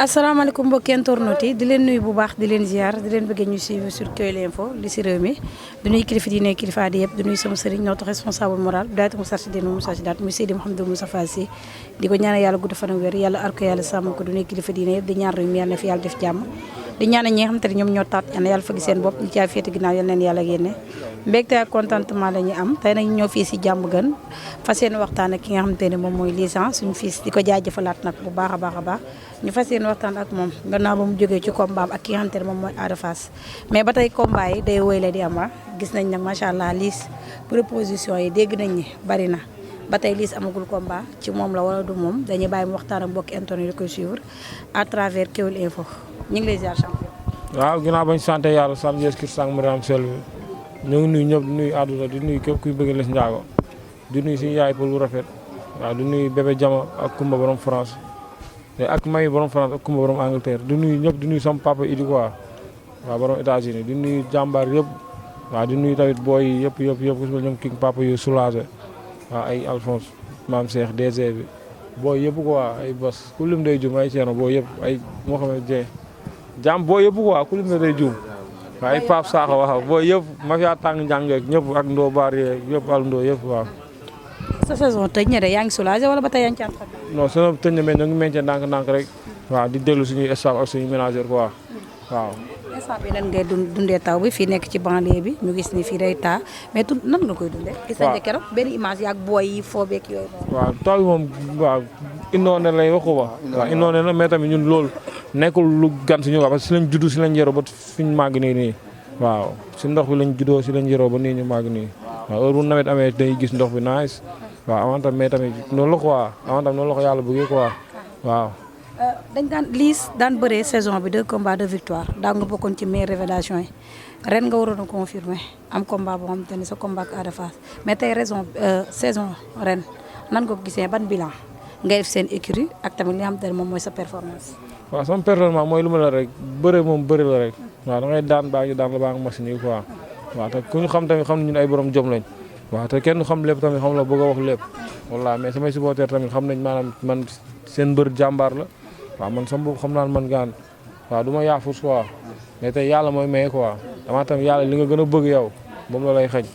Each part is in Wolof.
asalaamaaleykum mbokki internautes yi di leen nuyu bu baax di leen ziar di leen bëggee ñu suivre sur Kewel Info li si réew mi di nuyu kilifa diine kilifa aada yëpp di nuyu sama sëriñ notre responsable moral daayatu Moustarchidine Moustarchidaty muy Seydi Mouhamadou Moustapha Sy di ko ñaanal yàlla gudd fan ak wér yàlla ar ko yàlla sàmm ko di nuyu kilifa diine yëpp di ñaan réew mi yàlla na fi yàlla def jàmm di ñaanal ñi nga xamante ne ñoom ñoo taat yàlla fagi seen bopp ñi caa féete ginnaaw yal neen yàlla génne mbégte ak contentement la ñu am tey nag ñëw fii si jàmm gën fas yéene waxtaan ak ki nga xamante ne moom mooy Liss suñu fils di ko jaajëfalaat nag bu baax a baax ñu fas yéene waxtaan ak moom gannaaw ba mu jógee ci combat ak ki nga xamante ne moom mooy Ada Fass mais ba tey combat yi day woy la di am gis nañ nag macha allah Liss proposition yi dégg nañ ni bari na ba tey Liss amagul combat ci moom la wala du moom dañuy bàyyi mu waxtaan ak mbokki internet yi koy suivre à travers Kewel Info ñu ngi lay ziar champion. waaw ginnaaw bañ sant yàlla sant Yeesu Kirist sang Mariam Sell ñu ngi nuyu ñëpp di nuyu àdduna di nuyu képp kuy bëgg Liss Ndiago di nuyu suñu yaay Pël bu rafet waaw di nuyu bébé Jama ak Kumba borom France ak May borom France ak Kumba borom Angleterre di nuyu ñëpp di nuyu sama papa Idi quoi waaw borom États-Unis di nuyu jàmbaar yëpp waaw di nuyu tamit booy yi yëpp ku si mel ñoom King papa yu soulagé waaw ay Alphonse maam Cheikh DG bi booy yëpp quoi ay bos ku lim day jum ay Thierno booy yëpp ay moo xam ne Dieng jàmm booy yëpp quoi ku lim ne day jum waaw ay Pape Sakho waaw booy yëpp mafia tàng njàngeek ñëpp ak ndoo baar yeeg yëpp al ndoo yëpp waaw. sa saison tëj na de yaa ngi soulagé wala ba tey yaa ngi ci entraînement. non sama tëj na mais ñu ngi meññee ndànk-ndànk rek waaw di déglu suñuy staff ak suñuy ménageur quoi waaw. instant bi nan ngay dundee taw bi fii nekk ci banlieue bi ñu gis ni fii day taa mais nan nga koy dundee. gis nañ ne keroog benn image yaag booy yi foo beeg yooyu noonu. waaw taw bi moom waaw indoone lay waxu ba waaw indoone la mais tamit ñun loolu nekkul lu gan si ñu parce que si lañ juddu si lañ yoroo ba fi ñu màgg nii waaw si ndox bi lañ juddoo si lañ yoroo ba nii ñu màgg nii waaw heure bu nawet amee day gis ndox bi nice waaw avantam mais tamit noonu la quoi avantam noonu la ko yàlla bëggee quoi waaw. dañ daan Liss daan bëree saison bi 2 combats 2 victoires daa nga bokkoon ci meilleure révélation yi ren nga waroon a confirmer am combat boo xamante ne sa combat ak Ada Fass mais tey saison ren nan nga ko gisee ban bilan ngay def seen écurie ak tamit li nga xamante ne moom mooy sa performance. waaw sama performance mooy lu ma la rek bëre moom bëre la rek waaw da ngay daan baa ngi daan la baa nga machine yi quoi waaw te ku ñu xam tamit xam ne ñun ay borom jom lañ. waaw te kenn xam lépp tamit xam la bëgg a wax lépp walla mais samay supporters tamit xam nañ maanaam man seen mbër jàmbaar la waaw man sama bopp xam naa man gaan waaw du ma yaafus quoi mais tey yàlla mooy maye quoi amaa tamit yàlla li nga gën a bëgg yow moom la lay xañ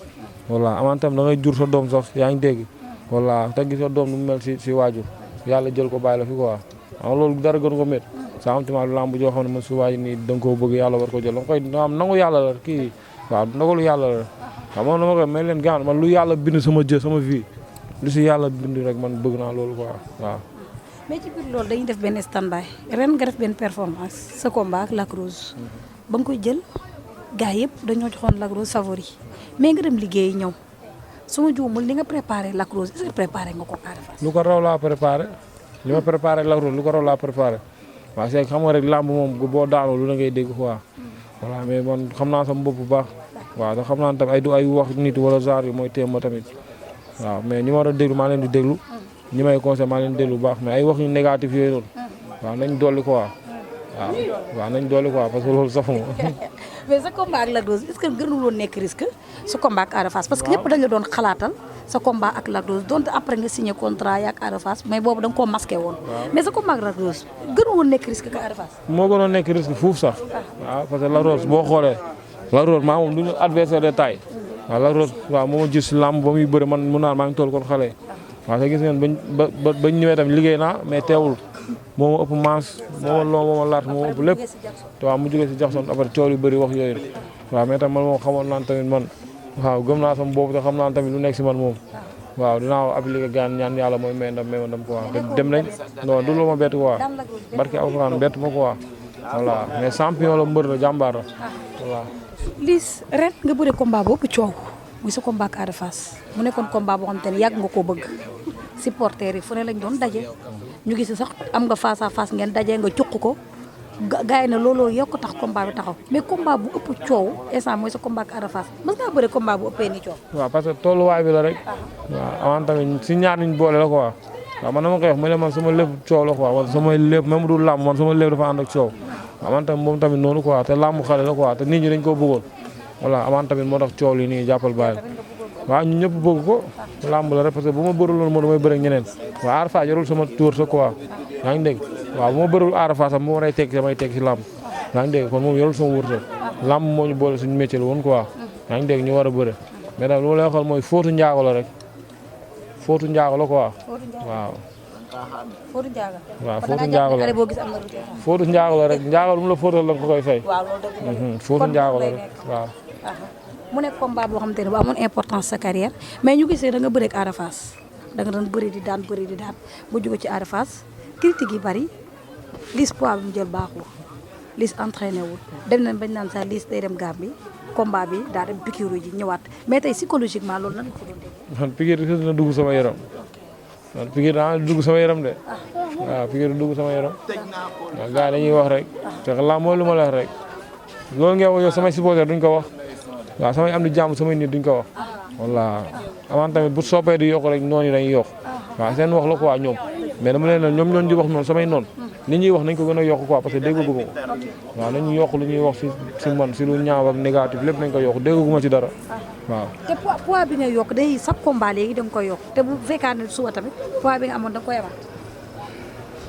walla amaa tamit da ngay jur sa doom sax yaa ngi dégg walla te gis sa doom nu mu mel si waajur yàlla jël ko bàyyi la fi quoi waaw loolu dara gën ko métti sa am tamit lamb joo xam ne man su waaj nii da nga koo bëgg yàlla war ko jël da nga koy nangu yàlla la kii waaw ndogalu yàlla la waaw moom dama koy may leen gaan man lu yàlla bind sama jë sama vie lu si yàlla bind rek man bëgg naa loolu quoi waaw. mais ci biir loolu dañuy def benn stand-by ren nga def benn performance sa combat ak Lac Rose ba nga koy jël gars yëpp dañoo joxoon Lac Rose favori mais nga dem liggéey ñëw su ma juumul li nga préparé Lac Rose est-ce que préparé nga ko Ada Fass. lu ko raw laa préparé li ma préparé Lac Rose lu ko raw laa préparé waaw c'est xam nga rek làmb moom boo daanoo lu la ngay dégg quoi voilà mais man xam naa sama bopp bu baax. waaw te xam naa tamit ay wax nit wala genre yi mooy téem ma tamit waaw mais ñi ma war a déglu maa leen di déglu ñi may conseil maa leen di déglu bu baax mais ay wax yu négatif yooyu noonu waaw nañ dolli quoi waaw nañ dolli quoi parce que loolu safuma. mais sa combat ak Lac Rose est-ce que gënul woon nekk risque sa combat ak Ada Fass parce que ñëpp dañ la doon xalaatal sa combat ak Lac Rose donte après nga signé contrat yi ak Ada Fass mais boobu da nga koo masqué woon. mais sa combat ak Lac Rose gënul woon nekk risque ak Ada Fass. moo gënoon nekk risque fuuf sax waaw parce que Lac Rose boo xoolee. Lac Rose maa moom du ñu adversaire de taille waaw Lac Rose waaw moo ma gis si làmb ba muy bëri man mun naa maa ngi toll kon xale waaw te gis ngeen bañ ñëwee tamit liggéey naa mais teewul moo ma ëpp maas moo ma loo moo ma laat moo ma ëpp lépp te waaw mu jógee si Jackson après coow yu bëri wax yooyu waaw mais tamit man moom xamoon naan tamit man waaw gëm naa sama bopp te xam naa tamit lu nekk si man moom waaw dinaa appliqué gaan ñaan yàlla mooy may ndam quoi te dem nañ non du lu ma bett quoi barke alxuraan bett ma quoi voilà mais champion la mbër la jàmbaar la voilà. Liss ren nga bëre combat boobu coow muy sa combat ak Ada Fass mu nekkoon combat boo xam te ne yàgg nga koo bëgg supporters yi fu ne lañ doon daje ñu gis sax am nga face à face ngeen daje nga cuq ko gars yi ne looloo yokk tax combat bi taxaw mais combat bu ëpp coow instant mooy sa combat ak Ada Fass mës ngaa bëre combat bu ëppee ni coow. waaw parce que tolluwaay bi la rek. waaw avant tamit si ñaar ñu boole la quoi waaw man dama koy wax ma ne man sama lépp coow la quoi wala sama lépp même du làmb man sama lépp dafa ànd ak coow. amaan tamit moom tamit noonu quoi te làmb xale la quoi te nit ñi dañ koo bëggoon voilà amaan tamit moo tax coow li nii jàppal bàyyi waaw ñun ñëpp bëgg ko làmb la rek parce que bu ma bëruloon moo damay bëri ak ñeneen waaw Ada Fass yorul sama tour sa quoi yaa ngi dégg waaw bu ma bëriwul Ada Fass am bu ma waree tekki damay tekki si làmb yaa ngi dégg kon moom yorul sama wërsëg làmb moo ñu boole suñu métier la woon quoi yaa ngi dégg ñu war a bëre mais daal lu ma lay waxal mooy fóotu njaago la rek fóotu njaago la quoi waaw Fóotu njaago waaw fóotu njaago la boo gis am na lu fóotu njaago la rek njaago lu mu la fóotal la nga ko koy fay waaw loolu dëgg la fóotu njaago la rek waaw mu nekk combat boo xamante ne bu amoon importance sa carrière mais ñu gisee da nga bëre ak Ada Fass da nga doon bëri di daan bu jóge ci Ada Fass critique yi bari Liss poids bi mu jël baaxul Liss entraîné wul dem nañ bañ naan sax Liss day dem Gambie combat bi daa dem piqûre ji ñëwaat mais tey psychologiquement loolu nan nga ko doon dégg. man piqûre dina dugg sama yaram man piqûre daa dugg sama yaram de waaw piqûre dugg sama yaram waaw gars yi dañuy wax rek te laa mooy lu ma la wax rek loolu ngeen wax yow samay supporter duñ ko wax waaw samay am di jàmm samay nit duñ ko wax walla amaan tamit bu soppee di yokk rek noonu yi dañuy yokk waaw seen wax la quoi ñoom mais dama leen ne ñoom ñoon di wax noonu samay noonu li ñuy wax nañ ko gën a yokk quoi parce que déggaguma ko waaw nañu yokk lu ñuy wax si man si lu ñaaw ak négatif lépp nañ ko yokk déggaguma ci dara waaw. te poids bi nga yokk day sab combat léegi da nga koy yokk te bu fekkee ne suba tamit poids bi nga amoon da nga koy amaat.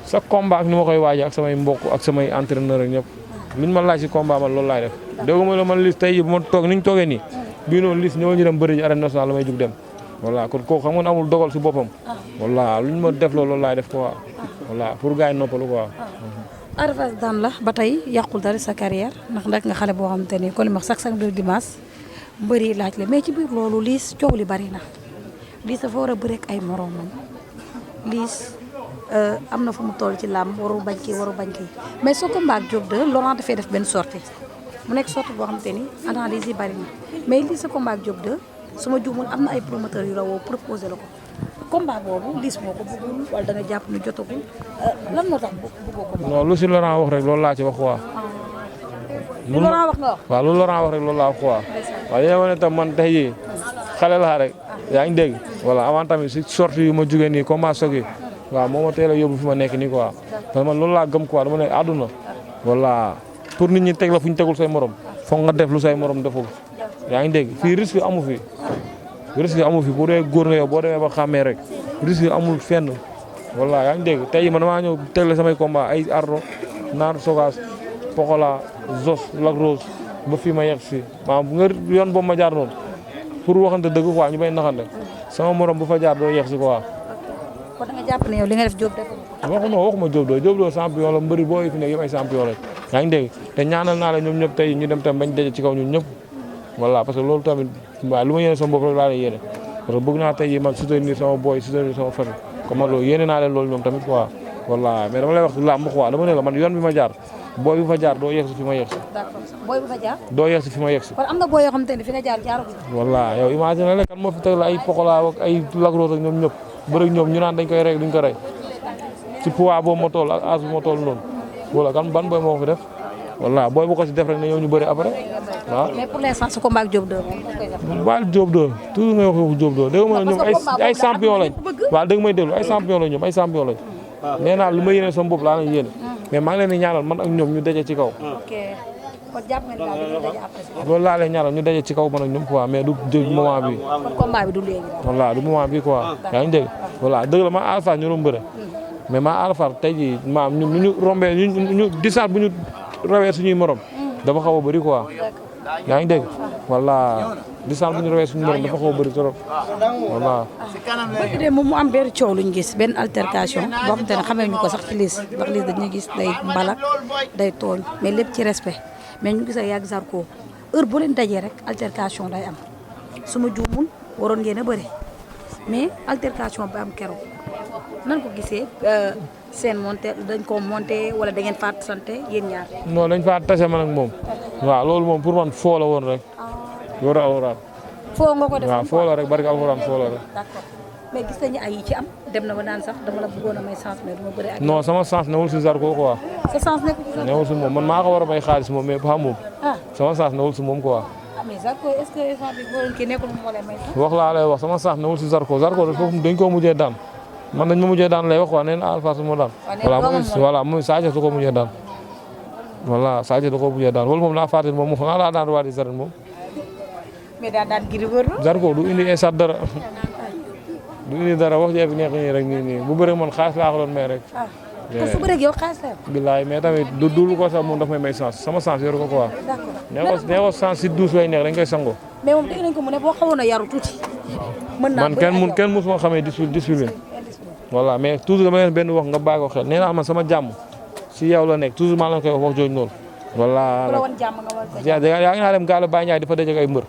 sa combat ak ni ma koy waajee ak samay mbokk ak samay entraîneur ak ñëpp luñ ma laaj si combat man loolu laay def dégguma la man Liss tey bu ma toog ni ñu toogee nii bii noonu Liss ñëwal ñu dem bëri ji arène nationale la may jug dem voilà kon kooku xam nga amul dogal si boppam voilà luñ ma def loolu laay def quoi voilà pour gars yi noppalu quoi. Ada Fass daan la ba tey yàqul dara sa carrière ndax nag nga xale boo xamante ni ko li ma wax chaque dimanche mbëri laaj la mais ci biir loolu Liss coow li bari na Liss dafa war a bëre ak ay moromam Liss am na fu mu toll ci làmb waru bañ kii mais soo ko mbaag Diop de Laurent dafay def benn sortie mu nekk sortie boo xamante ni analyse yi bari na mais Liss sa combat ak Diop de su ma juumul am na ay promoteurs yu la woo proposé la ko combat boobu Liss moo ko bëggul wala da nga jàpp ni jotagul lan moo tax bëggoo ko. non lu si Laurent wax rek loolu laa ci wax quoi. lu Laurent wax nga wax. waaw lu Laurent wax rek loolu laa wax quoi. waaw yéen a ne tam man tey jii xale laa rek yaa ngi dégg voilà avant tamit si sortie yu ma jugee nii combat soog yi waaw moo ma teel a yóbbu fi ma nekk nii quoi parce que man loolu laa gëm quoi dama ne àdduna voilà pour nit ñi teg la fu ñu tegul say morom foog nga def lu say morom deful yaa ngi dégg fii risque amu fi bu dee góor nga yow boo demee ba xàmmee rek risque amul fenn voilà yaa ngi dégg tey man damaa ñëw tegle samay combat ay Ardo Naar Sogas Pokola Zos Lac Rose ba fii ma yegg si maanaam nga yoon boobu ma jaar noonu pour waxante dëgg quoi ñu bay naxante sama morom bu fa jaar doo yegg si quoi. kon da nga jàpp ne yow li nga def Diop def waxuma Diop doo champion la mbëri boo fi nekk yëpp ay champion lañ yaa ngi dégg te ñaanal naa la ñoom ñëpp tey ñu dem tam bañ daje ci kaw ñun ñëpp voilà parce que loolu tamit waaw lu ma yéene sama bopp rek laa lay yéene parce que bëgg naa tey jii man soutenir sama boy soutenir sama famille comme man loolu yéene naa leen loolu ñoom tamit quoi voilà mais dama lay wax làmb quoi dama ne la man yoon bi ma jaar booy bi fa jaar doo yegg si fi ma yegg si. d'accord booy bi fa jaar. doo yegg si fi ma yegg si. kon am na booy yoo xamante ne fi nga jaar jaarul. voilà yow imagine la kan moo fi teg la ay Pokola ak ay Lac Rose ak ñoom ñëpp bëri ñoom ñu naan dañ koy rey duñ ko rey ci poids boobu ma toll ak âge bu ma toll noonu wala kan ban booy moo fi def voilà booy bu ko si def rek ne ñoo ñu bëri après waaw. mais pour l'instant su combat ak Diop 2 moom baal Diop 2 toujours ngay wax Diop 2 dégg nga ñoom ay champion lañ waaw dégg may déglu ay champion lañ ñoom ay champion lañ nee naa lu ma yéene sama bopp laa lañ yéene mais maa ngi leen di ñaanal man ak ñoom ñu daje ci kaw. ok kon jàpp nga ni daal dañuy daje après. loolu laa lay ñaanal ñu daje ci kaw man ak ñoom quoi mais du moment bi. kon combat bi du léegi. voilà du moment bi quoi yaa ngi dégg voilà dëgg la ma Ada Fass ñu doon bëre mais ma Ada Fass tey jii maam ñu rombee ñu distance bu ñu rawee suñuy morom dafa xaw a bëri quoi yaa ngi dégg voilà distance bu ñu rawee suñuy morom dafa xaw a bëri trop voilà. bëgg de moom mu am benn coow luñ gis benn altercation boo xamante ne xamee ñu ko sax ci Liss ndax Liss dañuy gis day mbalak day tooñ mais lépp ci respect mais ñu gis ak yàgg Zarko heure boo leen dajee rek altercation day am su ma juumul waroon ngeen a bëri mais altercation ba am keroog nan ko gisee seen monté dañ ko monté wala da ngeen faat santé yéen ñaar. non dañ faat tase man ak moom waaw loolu moom pour man foo la woon rek. war a alxuraan. foo nga ko def waaw foo la rek barke alxuraan foo la rek. d'accord mais gis nañu ay yi ci am dem na ba naan sax dama la bëggoon a may chance mais duma bëri ak. non sama chance newul si Zarko quoi. sa chance nekkul si Zarko. newul si moom man maa ko war a may xaalis moom mais pas moom. ah sama chance newul si moom quoi. ah mais Zarko est-ce que instant bii boo leen kii nekkul moo lay may sax. wax laa lay wax sama chance newul si Zarko Zarko foofu dañ koo mujjee daan man dañ ma mujjee daan lay wax quoi nee na Ada Fass moo daan. voilà mooy Sadio da koo mujjee daan. voilà Sadio da koo mujjee daan wala moom laa fàttali moom mu xanaa laa daan waa di Zarko moom. mais daan Gris Bordeaux. Zarko du indi esat dara du indi dara wax jeex neex nii rek nii bu bëri man xaalis laa ko doon may rek te su bëreeg yow xaalis la. bilaay mais tamit du ko sax moom daf may chance sama chance yoru ko quoi. d'accord nee ko chance si douze lay neex dañ koy sangoo. mais moom dégg nañ ko mu ne boo xawoon a yaru tuuti. mën naa man kenn mosuma xamee discipline. voilà mais toujours dama leen benn wax nga bàyyi ko xel nee naa man sama jàmm si yow la nekk toujours maa la koy wax jooju noonu. voilà yaa ngi naa dem gaal Baye Ndiaye di fa daje ak ay mbër.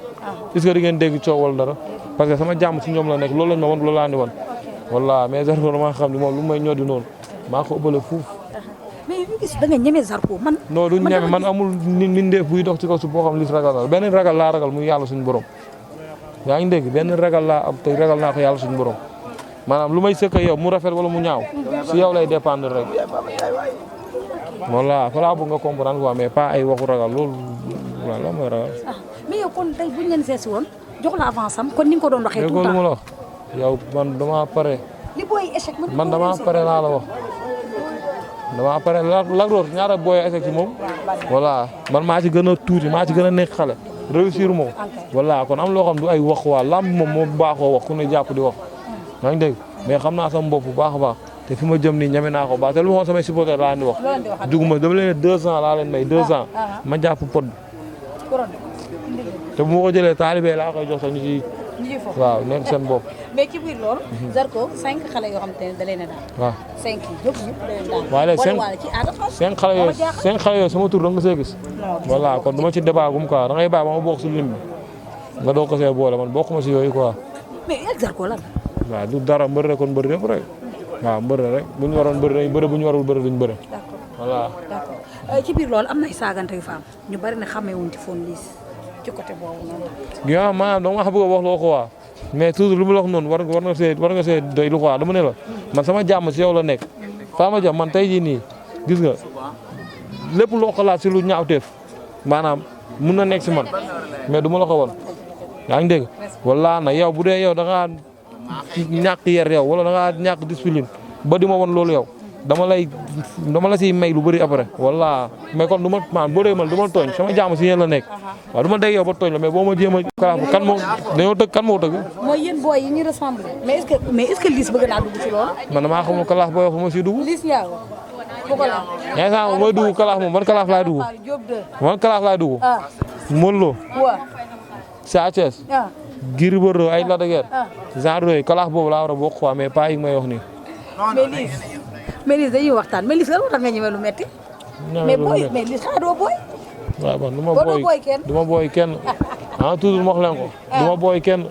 est-ce que di ngeen dégg coow wala dara parce que sama jàmm si ñoom la nekk loolu lañ ma wan loolu laa ni wan. voilà mais Zarko dama xam ne moom lu may ñoddi noonu maa ko ëppale fuuf. mais ñu gis da nga ñeme Zarko man. non du ñeme man amul mindeef buy dox ci kaw su boo xam li ragal la benn ragal laa ragal muy yàlla suñu borom. yaa ngi dégg benn ragal laa am te ragal naa ko yàlla suñu borom maanaam lu may sëkk yow mu rafet wala mu ñaaw si yow lay dépendre rek. voilà fa laa bëgg nga comprendre quoi mais pas ay waxu ragal loolu voilà mooy ragal. mais yow kon tey bu ñu leen seesi woon jox la avance am kon ni nga ko doon waxee. tout le temps lu ma la wax yow man damaa pare. li booy échec man damaa pare laa la wax. damaa pare Lac Rose ñaata booy échec ci moom. voilà man maa ci gën a tuuti maa ci gën a nekk xale. réussir moom. voilà kon am loo xam du ay wax waa lamb moom moo baaxoo wax ku ne jàpp di wax. yaa ngi dégg mais xam naa sama bopp bu baax a baax te fi ma jëm nii ñeme naa ko baax te lu ma waxoon samay supporter laa leen di wax. duguma dama leen 2 ans laa leen may 2 ans. ma jàpp pot bi. te bu ma ko jëlee taalibe laa koy jox sax ñu ci. waaw nekk seen bopp. mais ci biir loolu. Zarko 5 xale yoo xam te ne da leen a daal. waaw 5 yi yëpp da leen daal. waaye léegi ci Ada Fass. 5 xale yooyu sama tur da nga see gis. voilà kon du ma ci débat gum quoi da ngay bàyyi ba ma bokk si lim bi nga doog ko see boole man bokkuma si yooyu quoi. mais yàgg Zarko lan. waaw du dara mbër rek kon mbër yëpp rek. waaw mbër rek bu ñu waroon bëri dañuy bëri bu ñu warul bëri duñ bëri. d'accord voilà. d'accord ci biir loolu am na ay saagante yu fa am ñu bari na xamee wuñ ci Fone Liss ci côté boobu noonu. ginnaaw maanaam dama bëgg a wax loo ko waa mais toujours lu mu la wax noonu war nga see doy lu quoi dama ne la man sama jàmm si yow la nekk. Fama Dia man tey jii nii gis nga lépp loo xalaat si lu ñaawteef maanaam mun na nekk si man mais du ma la ko woon yaa ngi dégg wala na yow bu dee yow da ngaa ñàkk yer yow wala da ngaa ñàkk discipline ba di ma woon loolu yow dama la siy may lu bëri après wala mais kon du ma maanaam boo dee man du ma tooñ sama jàmm si yéen la nekk waaw du ma dégg yow ba tooñ la mais boo ma jéem a kalaafu kan moo dañoo tëgg kan moo tëgg. mooy yéen booy yi ñu ressemblé. mais est-ce que Liss bëgg naa dugg ci loolu. man damaa xamul kalaaf booy wax ma siy dugg. Liss Ndiago bu ko laal. instant mooy dugg kalaaf moom ban kalaaf laay dugg. man kalaaf laay dugg. Modou Lo. waaw. Sa Thiès. Gris Bordeaux ay Lac de Guiers. genre yooyu kalaaf boobu laa war a bokk quoi mais pas yi may wax nii. mais Liss dañuy waxtaan mais Liss lan moo tax nga ñëwee lu metti. mais Liss xanaa doo booy. waaw man du ma booy kenn toujours ma wax leen ko. du ma booy kenn.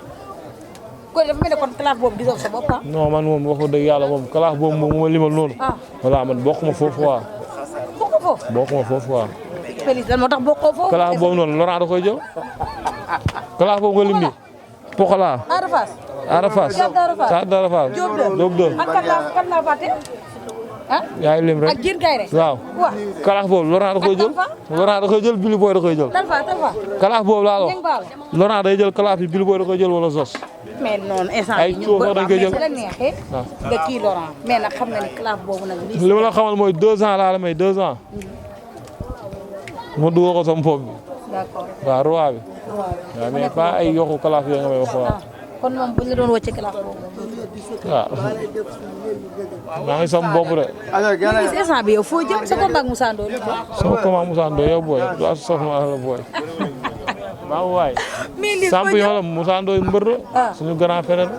kon dafa mel ne kon kalaaf boobu gisoo sa bopp non man moom wax dëgg yàlla moom kalaaf boobu moom mu ma limal noonu. voilà man bokkuma foofu waa. bokkuma foofu waa. mais Liss lan moo tax bokkoo foofu. kalaaf boobu noonu Laurent da koy jël. kalaaf boobu nga lim nii. Pokola. Ada Fass. Ada Fass. Ada Fass. Diop de. ak kan laa fàtte. yaa ngi lim rek ak Diène Kaïré. waaw. kalaaf boobu Laurent da koy jël. Laurent da koy jël Billy Boy da koy jël. Talfa. kalaaf boobu laa la wax. Laurent day jël kalaaf bi Billy Boy da koy jël wala Zos. mais noonu instant ay coow sax dañ koy jël la neexee. nga kii Laurent mais nag xam nga ni kalaaf boobu nag. li ma la xamal mooy 2 ans laa la may 2 ans. ma dugal ko sama bopp bi. d'accord waaw roi bi. waaw mais pas ay yokku kalaaf yooyu nga may wax waaw. kon moom bu ñu la doon wàcce kalaaf boobu. waaw. maa ngi sama bopp de. mais instant bi yow foo jëm sa combat ak Moussa Ndoye. sama combat Moussa Ndoye yow booy du as soxna la booy. waaw waay. mais Liss champion la Moussa Ndoye mbër la. suñu grand frère.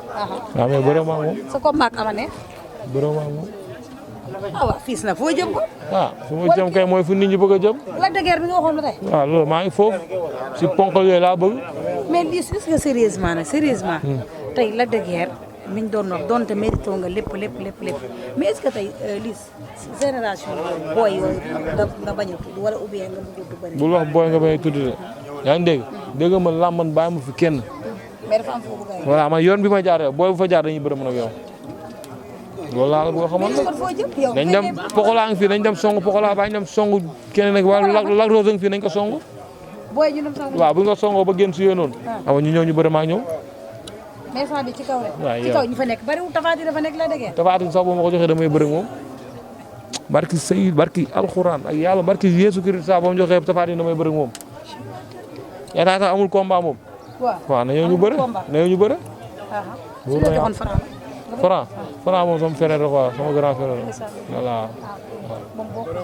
waaw mais bëre maa moom. sa combat ak Amane. bëre maa moom. waaw fiis na foo jëm ko. fu ma jëm kay mooy fu nit ñi bëgg a jëm. Lac de Guiers bi nga waxoon ba tey. waaw loolu maa ngi foofu si ponkal yooyu laa bëgg. mais Liss est-ce que sérieusement nag sérieusement. tey Lac de Guiers mi ñu doon wax donte mérito nga lépp mais est-ce que tey Liss génération booy yooyu nga bañ a tudd wala ou bien nga bëgg a bëri. bul wax booy nga bañ a tudd de yaa ngi dégg nga ma làmban bàyyi ma fi kenn. mais dafa am foofu gars yi. voilà man yoon bi ma jaar yow booy bu fa jaar dañuy bëri man ak yow. loolu laa la bëgg a xamal nag dañ dem Pokola ngi fii dañ dem song Pokola baa ñu dem song keneen ak wala Lac Rose ngi fii nañ ko song. booy ñu dem song. waaw bu ñu ko songoo ba génn si yooyu noonu. waaw ñu ñëw ñu bëri ma ak ñoom. mais instant bi ci kaw rek. waaw ci kaw ñu fa nekk bariwul Tapha Tine dafa nekk Lac de Guiers. Tapha Tine sax boo ma ko joxee damay bëri moom. barki Sëy barki alxuraan ak yàlla barki Yeesu Kirist sax boo ma joxee Tapha Tine damay bëri moom. état sax amul combat moom. waaw waaw na ñëw ñu bëri na ñëw ñu bëri. su la joxoon Franc nga Franc moom sama frère la quoi sama grand frère la voilà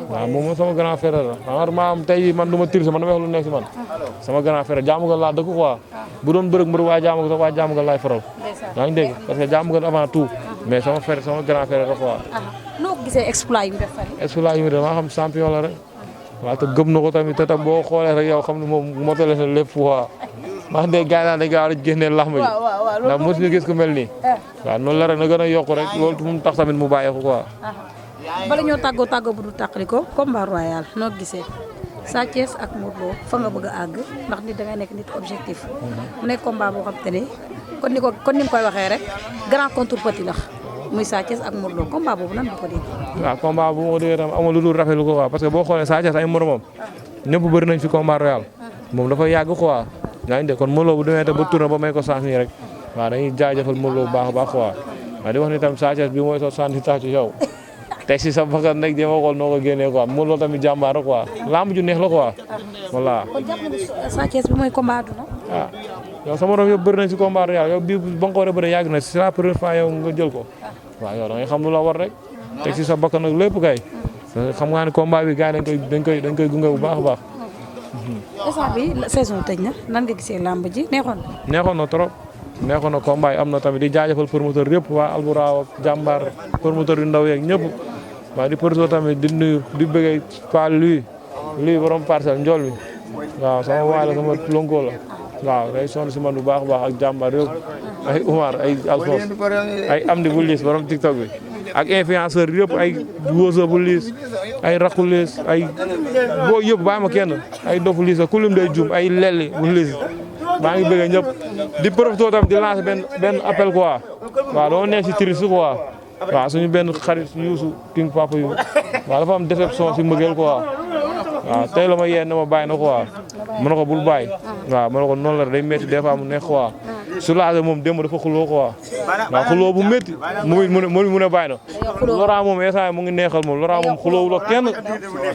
waaw moom sama grand frère la xam nga tey man du ma tir man dama wax lu nekk si man sama grand frère Diamaguène laa dëkk quoi bu doon bërëg mbër waa Diamaguène sax waa Diamaguène laay faral yaa ngi dégg parce que Diamaguène avant tout mais sama grand frère la quoi. noo ko gisee exploit yi mu def fan. exploit yi mu def maa xam champion la rek waaw te gëm na ko tamit te tam boo xoolee rek yow xam ne moom motale na lépp quoi maa ngi dégg gars yi naan dañu gaaw a génnee laxma ji ndax mosuñu gis ku mel nii waaw noonu la rek na gën a yokk rek loolu mu tax tamit mu bàyyeeku quoi. bala ñoo tàggoo bu du tàqali ko combat royal noo gisee Sa Thiès ak Modou Lo fa nga bëgg a àgg ndax nit da ngay nekk nit objectif mu nekk combat boo xam te ne kon ni mu koy waxee rek grand contre petit la muy Sa Thiès ak Modou Lo combat boobu nan nga ko dégg. waaw combat bu ma ko déggee tam amul lu dul rafetlu ko quoi parce que boo xoolee Sa Thiès ay moromam ñëpp bëri nañ fi combat royal moom dafa yàgg quoi yaa ngi dégg kon Modou Lo bu demee te ba tourné ba may ko chance nii rek waaw dañuy jaajëfal Modou Lo bu baax a baax quoi waaw di wax ni tam Sa Thiès bi mooy soo sant ci yow teg si sa bakkan nag jéem a xool noo ko génnee quoi Modou Lo tamit jàmbaar quoi lamb ju neex la quoi voilà. kon jàpp na Sa Thiès bi mooy combat aduna. ah yow sama morom yëpp bëri nañ si combat royal yow bii ba nga ko war a bëri yàgg na c'est la première fois yow nga jël ko waaw yow da ngay xam lu la war rek teg si sa bakkan nag lépp kay xam nga ne combat bi gars yi dañ koy gunge bu baax a baax. instant bi saison tëj na nan nga gisee lamb ji neexoon na. neexoon na trop. neexoon na combat yi am na tamit di jaajëfal promoteur yëpp waa Alburaw jàmbaar promoteur yu ndaw yeeg ñëpp waaw di promoteur tamit di nuyu di bëggee Paa luy borom parcelle njool bi waaw sama waay la sama lonko la waaw day sonn si man bu baax a baax ak jàmbaar yëpp ay Umar ay Alphos ay Amdi bu liis borom TikTok bi ak influenceur yëpp ay Woso bu liis ay Rakku liis ay boo yëpp bàyyi ma kenn ay Dofu liis ku lim day jum ay Lelli bu liis maa ngi bëgg ñëpp di profité tam di lancer benn appel quoi waaw doo nekk si triste quoi waaw suñu benn xarit Youssou King Papa yu waaw dafa am déception si mbëggeel quoi waaw tey la ma yee na ma bàyyi na quoi mën na ko bul bàyyi waaw mën na ko noonu la day métti des fois mu neex quoi Soulagé moom démb dafa xuloo quoi waaw xuloo bu métti mu ne bàyyi na Laurent moom instant mu ngi neexal moom Laurent moom xuloo la kenn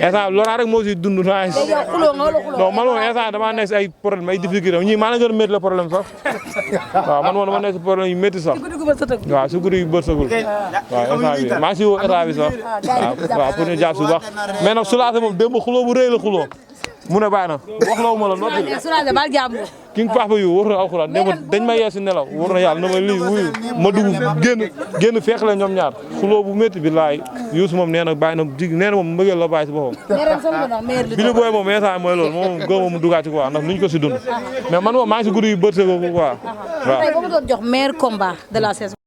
instant Laurent rek moo si dund naa non man moom instant damaa nekk si ay problème ay difficulté ñii maa la gën a métti la problème sax waaw man moom dama nekk si problème yu métti sax waaw su guddi yu bërsëgul waaw instant bi maa ngi si woo état bi sax waaw pour ñu jàpp si baax mais nag Soulagé moom démb xuloo bu rëy la xuloo mu ne bàyyi na wax la ma la noppi King Papa yu war na alxuraan dañ ma yee si nelaw war na yàlla na ma lii wuyu ma dugg génn fekk la ñoom ñaar xuloo bu métti bi laay Youssou moom nee na bàyyi na nee na moom mbëggeel la bàyyi si boppam bi li booy moom instant mooy loolu moom gëm mu dugaat ci quoi ndax luñ ko si dund mais man moom maa ngi si guddi yu bët ko quoi waaw. tey ba mu doon jox meilleur combat de la saison